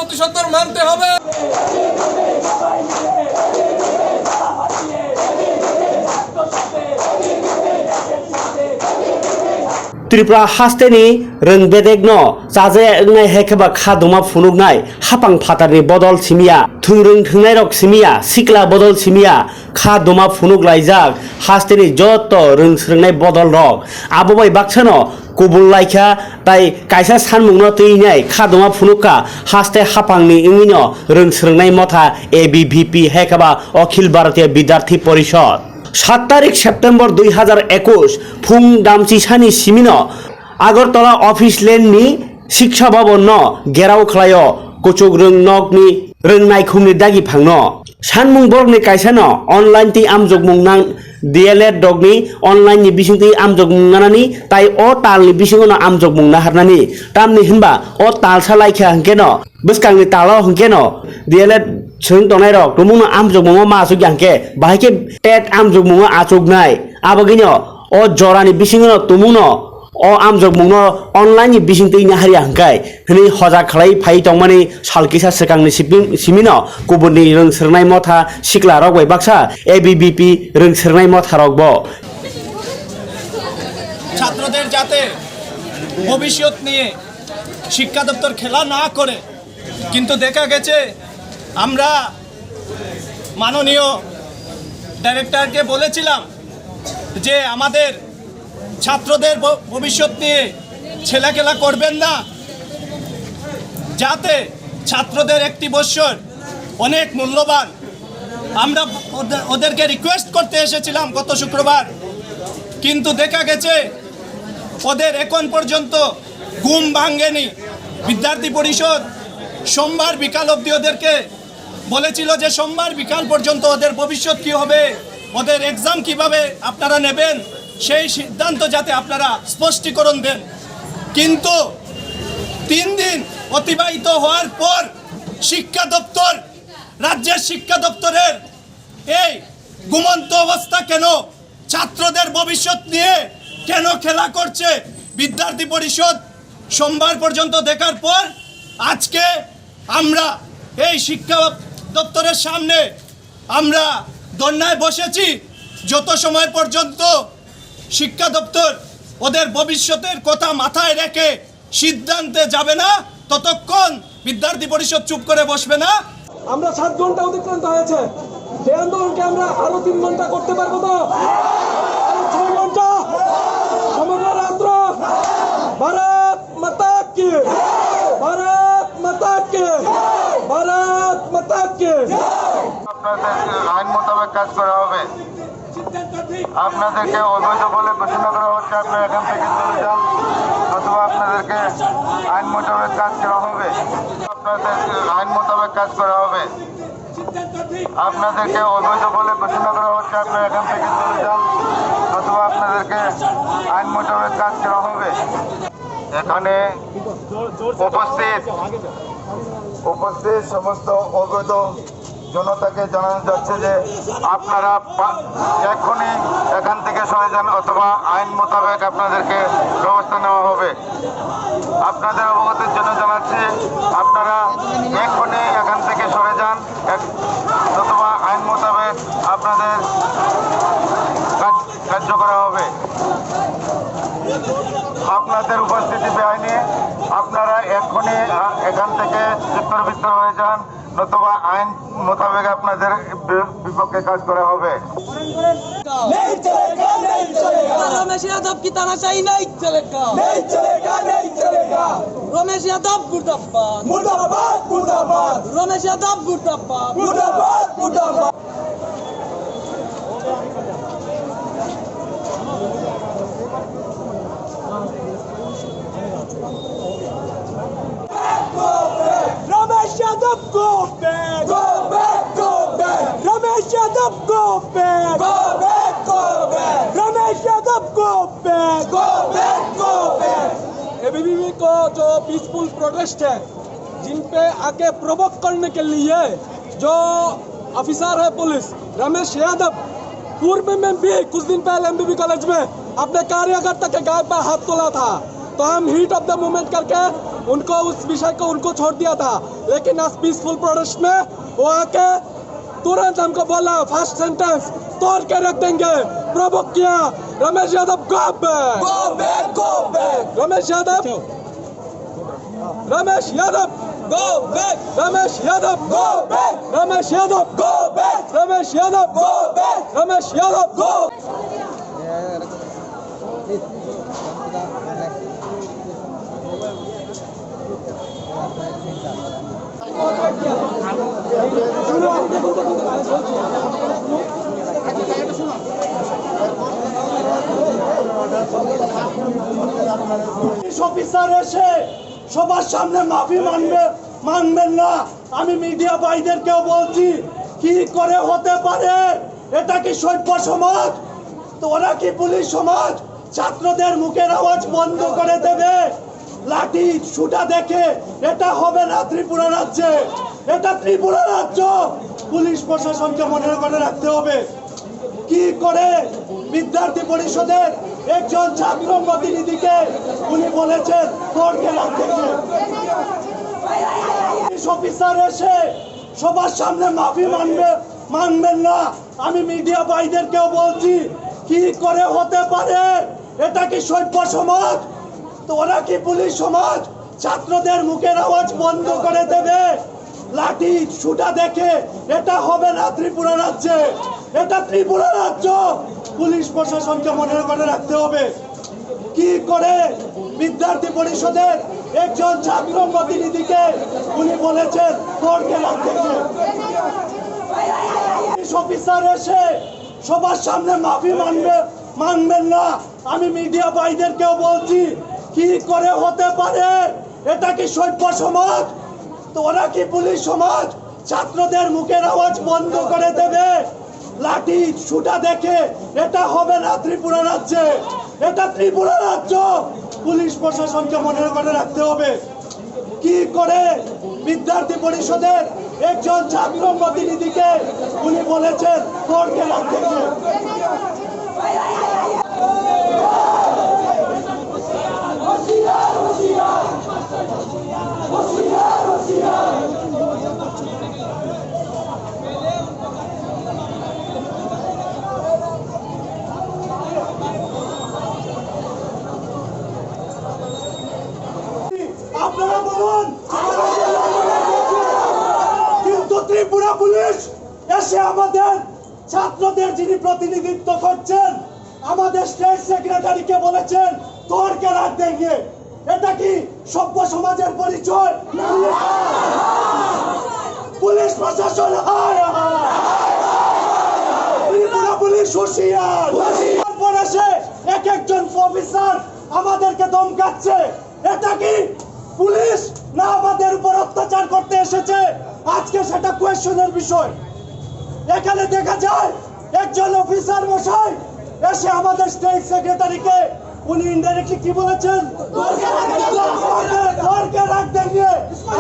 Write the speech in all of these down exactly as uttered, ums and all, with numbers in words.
অতি সত্বর মানতে হবে। Tripura hasteni rwng bedekno chajaya wngnai hai khe ba kha duma phunuknai, hapang phatarni bodol simiya, thwng rwng thwngnairok simiya, sikla bodol simiya, kha duma phunuk laijak hasteni joto rwng swrwngnai bodolrok. Abo bai baksano kubul laikha, tai kaisa sanmungno twi nai kha duma phunukha haste hapangni wngwino rwng swrwngnai motha A B V P hai khe ba Akhil Bharatiya Bidyarthi Porishod. Saat tarik September dui hazar ekush phung damchi sani simino Agartala office lane ni Shiksha Bhavan no gerao khlaio, kuchuk rwng nokni rwng naikhungni dagi phangno. Sanmung borokni kaisano online twi amjokmung nang D L Ed rokni online ni bisingtwi amjokmung nanani tai o talni bisingono amjokmung naharnani. Tamni hinba o talsa laikha hwnkeno bwskangni talo hwnkeno D L Ed swrwng tongnairok tumungno amjokmungo ma achukya hwnkhe bahai khe tet amjokmungo achuknai. Abagwino o jorani bisingono tumungno o amjokmungno online ni bisingtwi naharya hwnkhe hwnwi hojak khlai phai tongmani sal kisa swkangni sipim-, simino kubunni rwng swrwngnai motha siklarok bai baksa A B V P rwng swrwngnai motharokbo. ছাত্রদের যাতে ভবিষ্যৎ নিয়ে শিক্ষা দপ্তর খেলা না করে, কিন্তু দেখা গেছে আমরা মাননীয় ডাইরেক্টরকে বলেছিলাম যে আমাদের ছাত্রদের ভ-, ভবিষ্যৎ নিয়ে ছেলেখেলা করবেন না, যাতে ছাত্রদের একটি বৎসর অনেক মূল্যবান। আমরা ওদে-, ওদেরকে রিকোয়েস্ট করতে এসেছিলাম গত শুক্রবার, কিন্তু দেখা গেছে ওদের এখন পর্যন্ত ঘুম ভাঙেনি। বিদ্যার্থী পরিষদ সোমবার বিকাল অবধি ওদেরকে বলেছিল যে সোমবার বিকাল পর্যন্ত ওদের ভবিষ্যৎ কি হবে, ওদের এক্সাম কিভাবে আপনারা নেবেন, সেই সিদ্ধান্ত যাতে আপনারা স্পষ্টীকরণ দেন। কিন্তু তিন দিন অতিবাহিত হওয়ার পর শিক্ষা দপ্তর, রাজ্যের শিক্ষা দপ্তরের এই ঘুমন্ত অবস্থা কেন? ছাত্রদের ভবিষ্যৎ নিয়ে কেন খেলা করছে বিদ্যার্থী পরিষদ? সোমবার পর্যন্ত দেখার পর আজকে আমরা এই শিক্ষা দপ্তরের সামনে আমরা ধর্নায় বসেছি। যত সময় পর্যন্ত শিক্ষা দপ্তর ওদের ভবিষ্যতের কথা মাথায় রেখে সিদ্ধান্তে যাবে না, ততক্ষণ বিদ্যার্থী পরিষদ চুপ করে বসবে না। আমরা সাত ঘন্টা অতিক্রান্ত হয়েছে, যে আন্দোলনকে আমরা আরো তিন ঘন্টা করতে পারবো তো? আরো ছয় ঘন্টা, সমগ্র রাত্র। ভারত মাতা কি, ভারত মাতা কি, ভারত মাতা কি। আপনাদের আইন মোতাবেক কাজ করা হবে। আপনাদেরকে অবৈধ বলে ঘোষণা করা হচ্ছে, আপনারা এখান থেকে চলে যান, নতুবা আপনাদেরকে আইন মোতাবেক কাজ করা হবে। আপনাদের আইন মোতাবেক কাজ করা হবে। আপনাদেরকে অবৈধ বলে ঘোষণা করা হচ্ছে, আপনারা এখান থেকে চলে যান, নতুবা আপনাদেরকে আইন মোতাবেক কাজ করা হবে। এখানে উপস্থিত, উপস্থিত সমস্ত অবৈধ জনতাকে জানানো যাচ্ছে যে আপনারা পা-, এখনই এখান থেকে সরে যান, অথবা আইন মোতাবেক আপনাদেরকে ব্যবস্থা নেওয়া হবে। আপনাদের অবগতির জন্য জানাচ্ছি, আপনারা এখনই এখান থেকে সরে যান, এক-, নতুবা আইন মোতাবেক আপনাদের কাজ-, কার্য করা হবে। আপনাদের উপস্থিতি বেআইনি, আপনারা এখনই, আ, এখান থেকে চিত্তর বিত্তর হয়ে যান। নতুবা আইন মোতাবেক আপনাদের বি-, বিপক্ষে কাজ করা হবে। नहीं चलेगा, नहीं चलेगा। रमेश यादव की तानाशाही नहीं चलेगा। नहीं चलेगा, नहीं चलेगा। रमेश यादव मुर्दाबाद। मुर्दाबाद, मुर्दाबाद। रमेश यादव मुर्दाबाद। मुर्दाबाद, मुर्दाबाद। Ramesh Yadav, go back! Go back, go back! Ramesh Yadav, go back! Go back, go back! Ramesh Yadav, go back! Go back, go back! ABVP को जो पीसफुल प्रोटेस्ट है, जिन पे आके प्रोवोक करने के लिए जो ऑफिसर है पुलिस रमेश यादव, पूर्व में भी कुछ दिन पहले एमबीबी कॉलेज में अपने कार्यकर्ता के गाल पर हाथ तोड़ा था, तो हम हीट ऑफ द मोमेंट करके उनको, उस विषय को उनको छोड़ दिया था, लेकिन आज पीसफुल प्रोटेस्ट में वो आके तुरंत हमको बोला, फर्स्ट सेंटेंस, "तोड़ के रख देंगे।" प्रवोक किया। Ramesh Yadav, go back. Go back, go back. Ramesh Yadav. Ramesh Yadav. Go back. Ramesh Yadav. Go back. Ramesh Yadav. Go back. Ramesh Yadav. Go back. Ramesh Yadav. Go police officer এসে সবার সামনে মাফি মানবে, মানবেন না। আমি মিডিয়া ভাইদেরকেও বলছি, কি করে হতে পারে? এটা কি সভ্য সমাজ? তো ওরা কি পুলিশ সমাজ? ছাত্রদের মুখের আওয়াজ বন্ধ করে দেবে? লাঠি ছুটা দেখে? এটা হবে না ত্রিপুরা রাজ্যে। এটা ত্রিপুরা রাজ্য। পুলিশ প্রশাসনকে মনে করে রাখতে হবে। কি করে বিদ্যার্থী পরিষদের একজন ছাত্র প্রতিনিধিকে উনি বলেছেন, "তোর কে রাখতে গিয়ে।" পুলিশ অফিসার এসে সবার সামনে মাফি মানবে, মানবেন না। আমি মিডিয়া ভাইদেরকেও বলছি, কি করে হতে পারে? এটা কি সভ্য সমাজ? তো ওরা কি পুলিশ সমাজ? ছাত্রদের মুখের আওয়াজ বন্ধ করে দেবে? লাঠি ছুটা দেখে? এটা হবে না ত্রিপুরা রাজ্যে। এটা ত্রিপুরা রাজ্য। পুলিশ প্রশাসনকে মনে করে রাখতে হবে। কি করে বিদ্যার্থী পরিষদের একজন ছাত্র প্রতিনিধিকে উনি বলেছেন, "তোর কে রাখতে গিয়ে।" পুলিশ অফিসার এসে সবার সামনে মাফি মানবে, মানবেন না। আমি মিডিয়া ভাইদেরকেও বলছি, কি করে হতে পারে? এটা কি সভ্য সমাজ? তো ওরা কি পুলিশ সমাজ? ছাত্রদের মুখের আওয়াজ বন্ধ করে দেবে? লাঠি ছুটা দেখে? এটা হবে না ত্রিপুরা রাজ্যে। এটা ত্রিপুরা রাজ্য। পুলিশ প্রশাসনকে মনে করে রাখতে হবে। কি করে বিদ্যার্থী পরিষদের একজন ছাত্র প্রতিনিধিকে উনি বলেছেন, "তোর কে রাখতে গিয়ে।" আপনারা বলুন, কিন্তু ত্রিপুরা পুলিশ এসে আমাদের ছাত্রদের যিনি প্রতিনিধিত্ব করছেন, আমাদের স্টেট সেক্রেটারিকে বলেছেন, "তোর কে রাখ দেঙ্গে।" এটা কি সভ্য সমাজের পরিচয়? পুলিশ প্রশাসন, হায় হায়। ত্রিপুরা পুলিশ হুঁশিয়ার। তারপর এসে এক একজন অফিসার আমাদেরকে ধমকাচ্ছে। এটা কি পুলিশ না আমাদের উপর অত্যাচার করতে এসেছে? আজকে সেটা কোয়েশ্চেনের বিষয়। এখানে দেখা যায় একজন অফিসার মশাই এসে আমাদের স্টেট সেক্রেটারিকে উনি ইনডাইরেক্টলি কি বলেছেন? "তোর কে রাখ দেঙ্গে।"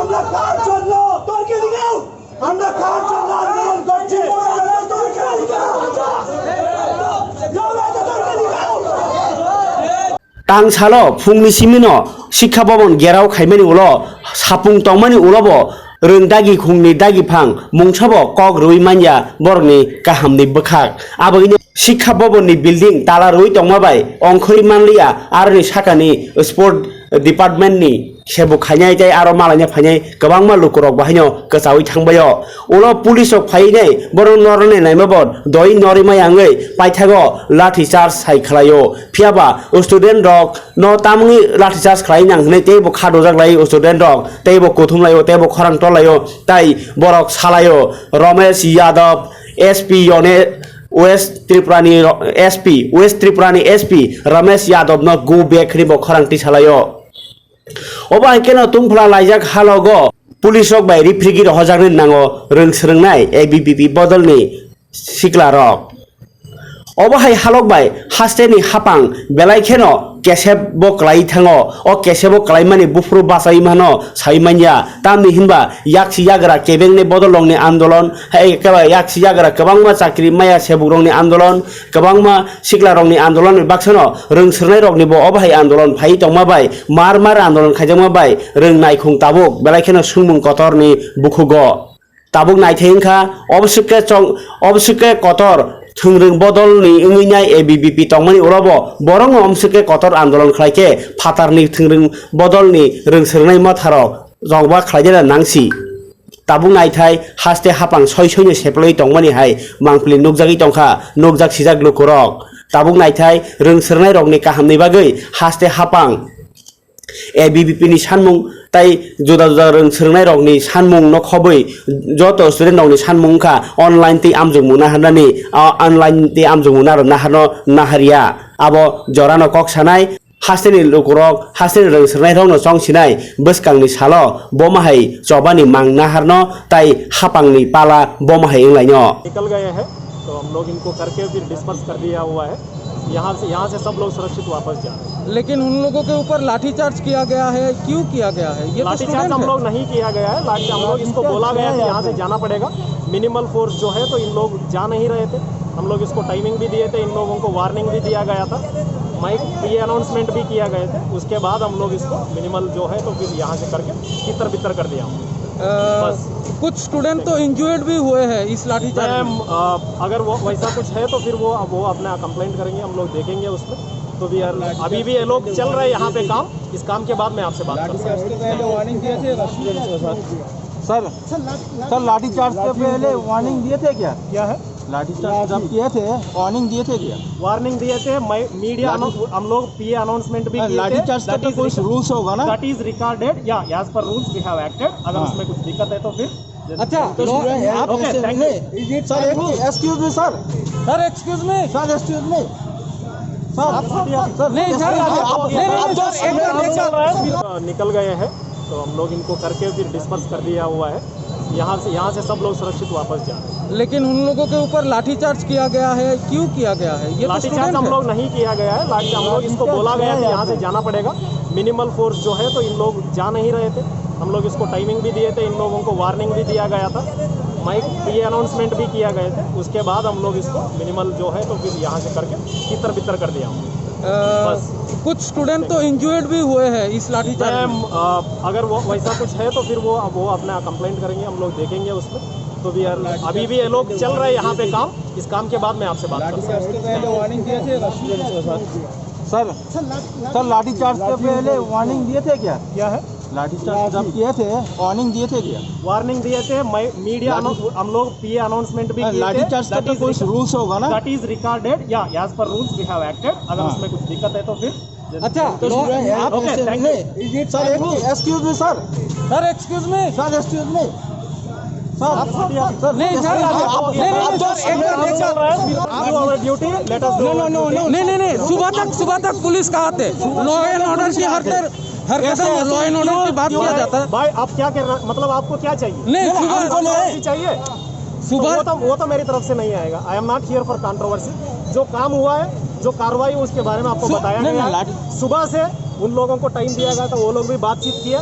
আমরা কার জন্য? তোর কে দিগাও। আমরা কার জন্য আন্দোলন করছি? Tang salo phungni simino Sikha Bhaban gerao khaimani ulo sapung tongmani ulobo rwng dagi khungni dagi phang mungsabo kok rwui manya borokni kahamni bwkhak. Abo hino Sikha Bhabanni building tala rwui tongma bai ongkhorwi manliya, aroni sakani sport departmentni sebuk khainai tei aro malaina phainai kwbangma lukurok bo haino kwchaui thangbaio. Ulo police rok phainai borok norokni naimabo doi norwi maya wngwi paithago lathi charge sai khlaio. Phiyaba student rok no tamni lathi charge khlai nang hinwi teibo kha dojak lai student rok, teibo kuthum laio, teibo khorang tor laio, tai borok salaio Ramesh Yadav, S P yone West Tripura ni ro-, S P, West Tripura ni S P Ramesh Yadav no go back hinwi bo khorang twi salaio. Obo hai kheno tungphla laijak halogo police rok bai rifrigwi rohojaknai nango rwng swrwngnai A B V P bodolni sikla rok. Obo hai halok bai hasteni hapang belai kheno kesebo kwlai thango. O kesebo kwlaimani buphuru bachai mano sai manya. Tamni hinba yaksi yagra kebengni bodolrokni andolon, hai khe yaksi yagra kwbangma chakri maya sebukrokni andolon, kwbangma siklarokni andolonni baksano rwng swrwngnairoknibo obo hai andolon phai tongma bai mar mar andolon khaijakma bai rwng naikhung tabuk belai kheno swngmung kotorni bukhugo. Tabuk naithai wngkha, oboswk khe chong-, oboswk khe kotor thwngrwng bodolni wngwi nai A B V P tongmani ulobo borokno oboswk khe kotor andolon khlai khe phatarni thwngrwng bodolni rwng swrwngnai motharok chongba khlaina nangsi. Tabuk naithai haste hapang soi soino seploi tongmani hai mangpili nukjagwi tongkha, nukjak sijak lukurok. Tabuk naithai rwng swrwngnairokni kahamni bagwi haste hapang A B V P ni sanmung tai juda juda rwng swrwngnairokni sanmungno khobwi joto student rokni sanmung wngkha online tei amjokmung naharnani, ah, online tei amjokmung naro naharno naharya. Abo jorano kok sanai, hasteni lukurok, hasteni rwng swrwngnairokno chongsinai bwskangni salo bomo hai chobani mang naharno tai hapangni pala bomo hai wnglaino. निकल गए हैं, तो हम लोग इनको करके फिर डिस्पर्स कर दिया हुआ है। यहाँ से, यहाँ से सब लोग सुरक्षित वापस जा रहे हैं। लेकिन उन लोगों के ऊपर लाठीचार्ज किया गया है, क्यों किया गया है? ये तो लाठीचार्ज स्टूडेंट हम है। लोग नहीं किया गया है, लाठी, हम लोग इसको बोला गया कि यहाँ से जाना पड़ेगा। मिनिमल फोर्स जो है, तो इन लोग जा नहीं रहे थे। हम लोग इसको टाइमिंग भी दिए थे, इन लोगों को वार्निंग भी दिया गया था, माइक, ये अनाउंसमेंट भी किया गए थे। उसके बाद हम लोग इसको मिनिमल जो है, तो फिर यहाँ से करके तितर बितर कर दिया हम। अ, बस। कुछ स्टूडेंट तो इंजर्ड भी हुए हैं इस लाठीचार्ज में। मैम, अ, अगर वो वैसा कुछ है तो फिर वो, वो अपना कंप्लेंट करेंगे, हम लोग देखेंगे उसमें। तो भी यार, अभी भी ये लोग चल रहे हैं यहाँ पे काम, इस काम के बाद मैं आपसे बात करता हूँ। लाठीचार्ज के पहले वार्निंग दिए थे क्या स्टूडेंट्स को सर? सर, सर, लाठीचार्ज के पहले वार्निंग दिए थे क्या? क्या है? लाठीचार्ज जब किए थे, वार्निंग दिए थे क्या? वार्निंग दिए थे, मैं, मीडिया लाठी- अनाउ-, हम लोग पीए अनाउंसमेंट भी किए थे। लाठीचार्ज का तो कोई रूल्स होगा ना? That is recorded, yeah, as per rules we have acted। अगर हाँ। उसमें कुछ दिक्कत है तो फिर अच्छा, तो लो, आप ओके, थैंक यू। नहीं, सर, एक, excuse me sir. Sir, excuse me. Sir, excuse me. Sir, sir, नहीं, सर, आप, आप, नहीं, नहीं, नहीं, सर, एक मिनट, एक मिनट। निकल गए हैं, तो हम लोग इनको करके फिर डिस्पर्स कर दिया हुआ है। यहाँ से, यहाँ से सब लोग सुरक्षित वापस जा रहे हैं। लेकिन उन लोगों के ऊपर लाठीचार्ज किया गया है, क्यों किया गया है? ये तो लाठीचार्ज स्टूडेंट हम है। लोग नहीं किया गया है, लाठी, हम लोग इसको बोला गया कि यहाँ से जाना पड़ेगा। मिनिमल फोर्स जो है, तो इन लोग जा नहीं रहे थे। हम लोग इसको टाइमिंग भी दिए थे, इन लोगों को वार्निंग भी दिया गया था, माइक, ये अनाउंसमेंट भी किया गए थे। उसके बाद हम लोग इसको मिनिमल जो है, तो फिर यहाँ से करके तितर बितर कर दिया हमने। अ, बस। कुछ स्टूडेंट तो इंजर्ड भी हुए हैं इस लाठीचार्ज में। मैम, अ, अगर वो वैसा कुछ है तो फिर वो, वो अपना कंप्लेंट करेंगे, हम लोग देखेंगे उसमें। तो भी यार, अभी भी ये लोग चल रहे हैं यहाँ पे काम, इस काम के बाद मैं आपसे बात करता हूँ। लाठीचार्ज के पहले वार्निंग दिए थे क्या स्टूडेंट्स को सर? सर, सर, लाठीचार्ज के पहले वार्निंग दिए थे क्या? क्या है? लाठीचार्ज जब किए थे, वार्निंग दिए थे क्या? वार्निंग दिए थे, मैं, मीडिया लाठी- अनाउंस-, हम लोग पीए अनाउंसमेंट भी किए थे। लाठीचार्ज का तो कोई रूल्स होगा ना? That is recorded, yeah, as per rules we have acted। अगर हाँ। उसमें कुछ दिक्कत है तो फिर अच्छा, तो लो, आप ओके, थैंक यू। नहीं, सर, एक, excuse me sir. Sir, excuse me. Sir, excuse me. Sir, sir, नहीं, सर, आप, नहीं, नहीं, नहीं, सर, एक मिनट, एक मिनट। आप, our duty, let us do। No, no, no, no। नहीं, नहीं, नहीं, सुबह तक, सुबह तक पुलिस कहाँ थे? लॉ एंड ऑर्डर की हर तर-, हर कसम लॉ एंड ऑर्डर की बात किया जाता है। भाई, आप क्या कर रहे, मतलब, आपको क्या चाहिए? नहीं, सुबह आपको चाहिए? सुबह तो वो तो, वो तो मेरी तरफ से नहीं आएगा। I am not here for controversy। जो काम हुआ है, जो कार्रवाई, उसके बारे में आपको बताया गया है। सुबह से उन लोगों को टाइम दिया गया था, वो लोग भी बातचीत किए,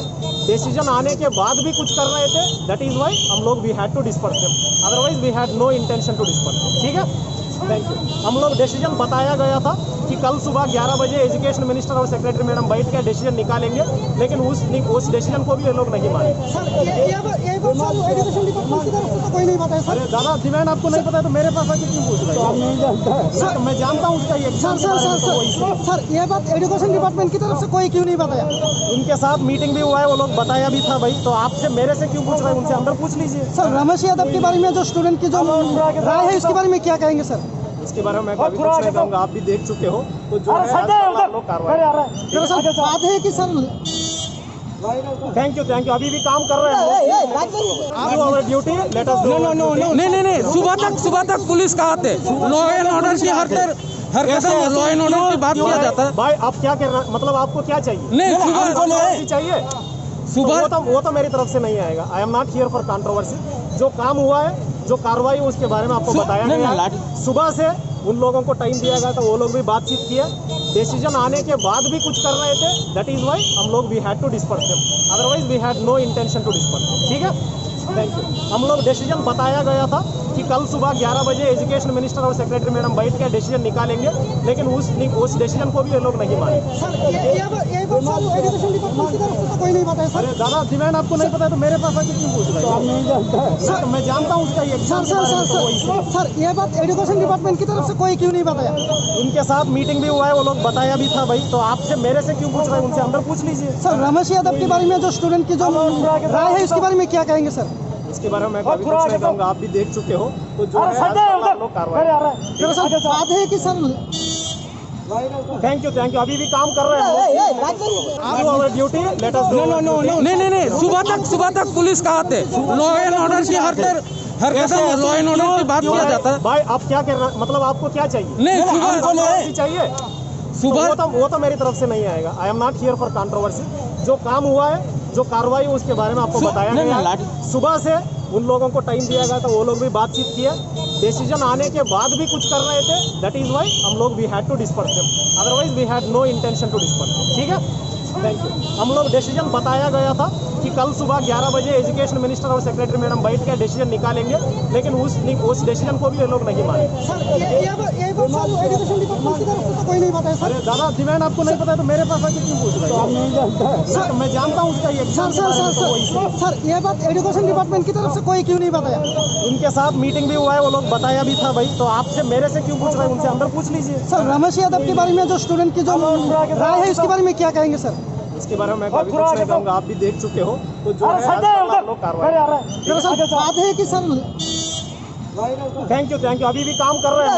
डिसीजन आने के बाद भी कुछ कर रहे थे। That is why हम लोग, we had to disperse them, otherwise we had no intention to disperse them। ठीक है, थैंक यू। हम लोग डिसीजन बताया गया था कि कल सुबह ग्यारह बजे एजुकेशन मिनिस्टर और सेक्रेटरी मैडम बैठ के डिसीजन निकालेंगे, लेकिन उस उस डिसीजन को भी ये लोग नहीं माने। सर, ये, ये बात, ये बात सर, एजुकेशन डिपार्टमेंट की तरफ से तो कोई नहीं बताया सर। अरे दादा, डिमांड आपको नहीं पता है तो मेरे पास आके क्यों पूछ रहे हो? तो हम नहीं जानते हैं। सर, मैं जानता हूँ उसका ये सर, सर, सर, सर, ये बात एजुकेशन डिपार्टमेंट की तरफ से कोई क्यों नहीं बताया? उनके साथ मीटिंग भी हुआ है, वो लोग बताया भी था भाई, तो आपसे, मेरे से क्यों पूछ रहे हैं? उनसे अंदर पूछ लीजिए। सर, रमेश यादव के बारे में जो स्टूडेंट की जो राय है, इसके बारे में क्या कहेंगे सर? इसके बारे में मैं अभी कुछ नहीं कहूँगा, आप भी देख चुके हो। तो जो है, आप लोग कार्रवाई। सर, बात है कि sir, thank you, thank you. अभी भी काम कर रहे हैं। आप लोग, our duty, let us do। नहीं, नहीं, नहीं, सुबह तक, सुबह तक पुलिस कहाँ थे? लॉ एंड ऑर्डर की हर तर-, हर कसम लॉ एंड ऑर्डर की बात किया जाता है। भाई, आप क्या कर रहे, मतलब, आपको क्या चाहिए? नहीं, सुबह हमको न्याय चाहिए। सुबह वो तो, वो तो मेरी तरफ से नहीं आएगा। I am not here for controversy। जो काम हुआ है, जो कार्रवाई, उसके बारे में आपको बताया गया है। सुबह से उन लोगों को टाइम दिया गया था, वो लोग भी बातचीत किया, डिसीजन आने के बाद भी कुछ कर रहे थे, that is why हम लोग we had to disperse them, otherwise we had no intention to disperse them। ठीक है, थैंक यू। हम लोग डिसीजन बताया गया था कि कल सुबह ग्यारह बजे एजुकेशन मिनिस्टर और सेक्रेटरी मैडम बैठ के डिसीजन निकालेंगे, लेकिन उस उस डिसीजन को भी ये लोग नहीं माने। सर, ये ये बात ये बात सर, एजुकेशन डिपार्टमेंट की तरफ से तो कोई नहीं बताया सर। अरे दादा, डिमांड आपको नहीं पता है तो मेरे पास आके क्यों पूछ रहे हो? सर, मैं जानता हूँ उसका ये sir, sir, sir, sir, sir, ये बात एजुकेशन डिपार्टमेंट की तरफ से कोई क्यों नहीं बताया? उनके साथ मीटिंग भी हुआ है, वो लोग बताया भी था भाई, तो आपसे, मेरे से क्यों पूछ रहे हैं? उनसे अंदर पूछ लीजिए। सर, रमेश यादव के बारे में जो स्टूडेंट की जो राय है, उसके बारे में क्या कहेंगे सर? इसके बारे में मैं अभी कुछ नहीं कहूँगा, आप भी देख चुके हो। तो जो है, आजकल आप लोग कार्रवाई। दरअसल बात है कि sir, thank you, thank you. अभी भी काम कर रहे हैं। आप, our duty, let us do। नहीं, नहीं, नहीं, सुबह तक, सुबह तक पुलिस कहाँ थे? लॉ एंड ऑर्डर की हर तर, हर कसम लॉ एंड ऑर्डर की बात किया जाता है। भाई, आप क्या कर रहे, मतलब, आपको क्या चाहिए? नहीं, सुबह चाहिए। सुबह वो तो, वो तो मेरी तरफ से नहीं आएगा। I am not here for controversy। जो काम हुआ है, जो कार्रवाई, उसके बारे में आपको बताया गया है। सुबह से उन लोगों को टाइम दिया गया था, वो लोग भी बातचीत किया, डिसीजन आने के बाद भी कुछ कर रहे थे, that is why हम लोग we had to disperse them, otherwise we had no intention to disperse them। ठीक है, थैंक यू। हम लोग डिसीजन बताया गया था कि कल सुबह ग्यारह बजे एजुकेशन मिनिस्टर और सेक्रेटरी मैडम बैठ के डिसीजन निकालेंगे, लेकिन उस उस डिसीजन को भी ये लोग नहीं माने। सर, ये ये बात ये बात सर, एजुकेशन डिपार्टमेंट की तरफ से तो कोई नहीं बताया सर। अरे दादा, डिमांड आपको नहीं पता है तो मेरे पास आके क्यों पूछ रहे हो? सर, मैं जानता हूँ उसका ये sir, sir, sir, sir, sir, ये बात एजुकेशन डिपार्टमेंट की तरफ से कोई क्यों नहीं बताया? उनके साथ मीटिंग भी हुआ है, वो लोग बताया भी था भाई, तो आपसे, मेरे से क्यों पूछ रहे हैं? उनसे अंदर पूछ लीजिए। सर, रमेश यादव के बारे में जो स्टूडेंट की जो राय है, उसके बारे में क्या कहेंगे सर? इसके बारे में मैं अभी कुछ नहीं कहूँगा, आप भी देख चुके हो। तो जो है, आजकल आप लोग कार्रवाई। दरअसल बात है कि sir, thank you, thank you. अभी भी काम कर रहे हैं।